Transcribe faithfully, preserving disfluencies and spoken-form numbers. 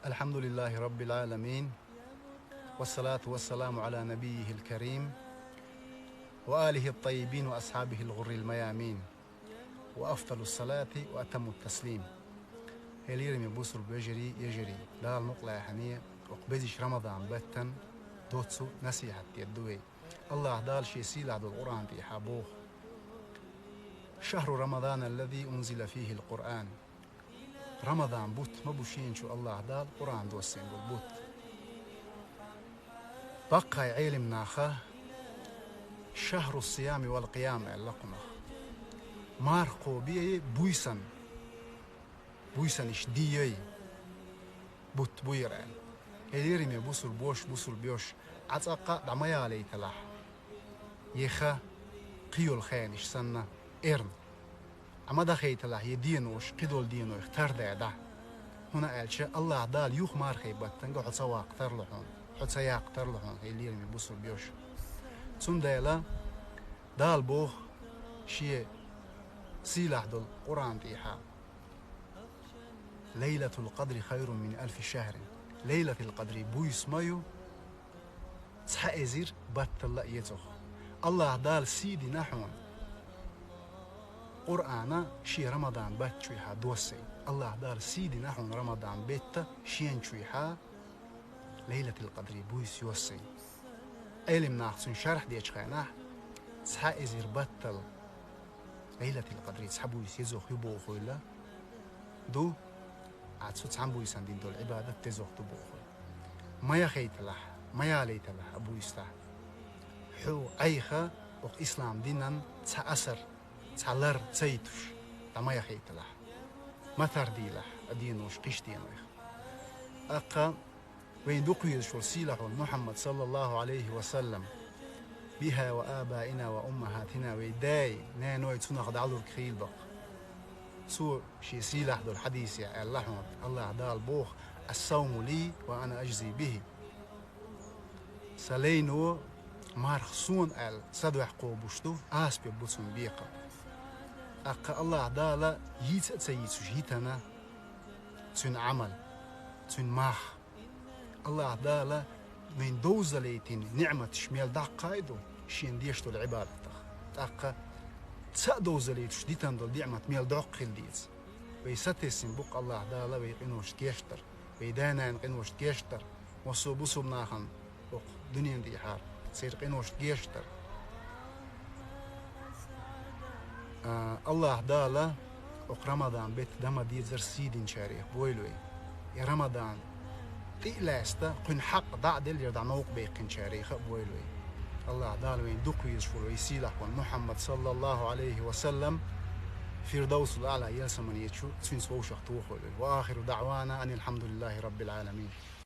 الحمد لله رب العالمين، والصلاة والسلام على نبيه الكريم، وآله الطيبين وأصحابه الغر الميامين، وأفضل الصلاة وأتم التسليم. Хьалераме бусалба вежарий, йижарий, Дала мукъ лахьане, оха безача Рамадан баттан доцца насихьат дергда вай. АллахӀ Дала ший сийлахь долча Къуръан тӀехьа боху: «شهر رمضان الذي أنزل فيه القرآن». Рамадан бутт ма бу шена чу АллахӀ Дала Къуръан доссийна болу бутт. Баккхий Ӏелам наха «شهر الصيام والقيام» аьлла кхунах. Марха кхобе буьйсан, буьйсанаш де бутт бу хӀара аьлла. Хьалераме бусалба вош, бусалба йош, Ӏа цӀаккха а дӀа ма ялийталахь, е ха кхин йолу хенаш санна, эрна. Ӏа ма дахийталахь, е денош кхидолу денойх тардаьлла дӀа. ХӀунда аьлча АллахӀ Дала юха мархий баттанга хьо ца ваккха тарло хьуна, хьо ца яккха тарло хьуна, хьалераме бусалба йош. Цундела Дала боху шен сийлахь долу Къуръан тӀехьа: «ليلة القدر خير من ألف شهر». Лайлатул-Къадри буьйса ма ю цхьа эзар батталла а еза. АллахӀ Дала сий дина хьуна Къуръан шен Рамадан баттачу тӀехьа доссийна. АллахӀ Дала сий дина хьуна Рамадан бетта шена чу тӀехьа Лайлатул-Къадри буьйса йоссийна. Ӏелам наха цуьнан шархь дечу хенахь, цхьа эзар баттал Лайлатул-Къадри цхьа буьйса еза ю бохуйла ду, Ӏа цу цхьана буьйсанна дина долу Ӏибадат деза ду бохуйла. Ма яхийталахь, ма ялийталахь а буьйса тӀехь. Хьо Ӏайха оха ислам динан цхьа асар, цхьа лар ца йитуш, дӀа ма яхийталахь. Ма тардийлахь а денош кхиш денойх. ТӀаккха вайна дукха везаш волу сийлахь волу Мухьаммад, саллаллаху Ӏалайхи ва саллам: «بها وآبائنا وأمهاتنا», вай дай, наной цунах дӀалург хийла бакъ. Цо шен сийлахь долу хьадисехь аьлла хьуна, АллахӀ Дала боху: «الصوم لي وأنا أجزي به». Сан лайно марха суна аьлла, сан дуьхьа кхобуш ду, аса беш бу цунна бекхам. ТӀаккха АллахӀ Дала йийца а ца йийцуш йитина цуьнан Ӏамал, цуьнан мах. АллахӀ Дала вайна довзалийтина ниӀматаш мел даккхий ду шена деш долу Ӏибадатах. ТӀаккха ца а довзалийтуш дитина долу ниӀмат мел доккха хила деза. Вай сатесна бу-кх АллахӀ Дала вай къиношна гечдар, вай да-нана къиношна гечдар, массо а бусалба нахана окху дуьненан тӀехьара церан къиношна гечдар. А, АллахӀ Дала окху Рамадан бетта дан ма деззара сий динчарех бойла вай. И Рамадан тӀе а лаьцна, кхуьнан хьакъ дӀа а делла, дӀа новкъа баьккхинчарех а бойла вай. АллахӀ Дала вайна дукха везаш волу вай сийлахь волу Мухьаммад, саллаллаху Ӏалайхи ва саллам, Фирдавсул-АӀла ялсамане чу цуьнца вовшах тохойла вай. وآخر دعوانا أن الحمد لله رب العالمين.